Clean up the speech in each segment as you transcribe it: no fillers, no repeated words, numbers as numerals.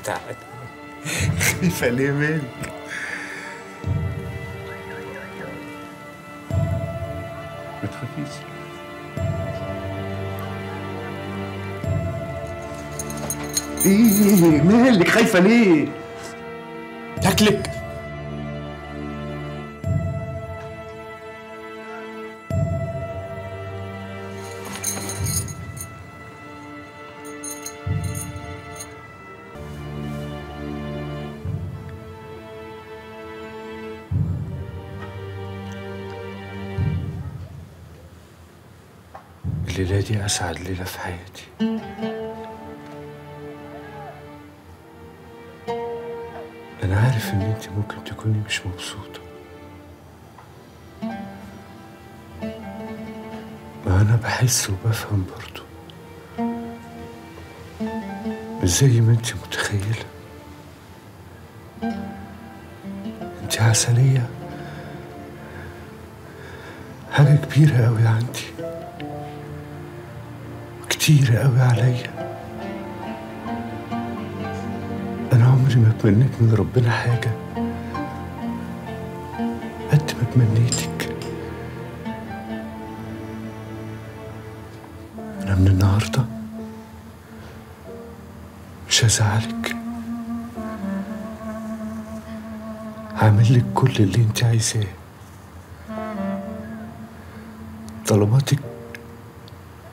تعالي. خايفة ليه مالك؟ ما تخافيش. ايه مالك خايفة ليه؟ تاكلك. الليلة دي أسعد ليلة في حياتي. أنا عارف إن أنت ممكن تكوني مش مبسوطة، ما أنا بحس وبفهم برضو، مش زي ما أنت متخيلة. أنت عسلية، حاجة كبيرة أوي عندي، كتير قوي عليا. أنا عمري ما تمنيت من ربنا حاجة قد ما تمنيتك. أنا من النهاردة مش هزعلك، هعمل لك كل اللي انت عايزاه. طلباتك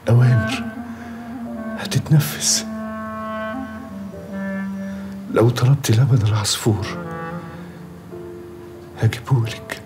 أوامر هتتنفس. لو طلبت لبن العصفور هجيبهولك.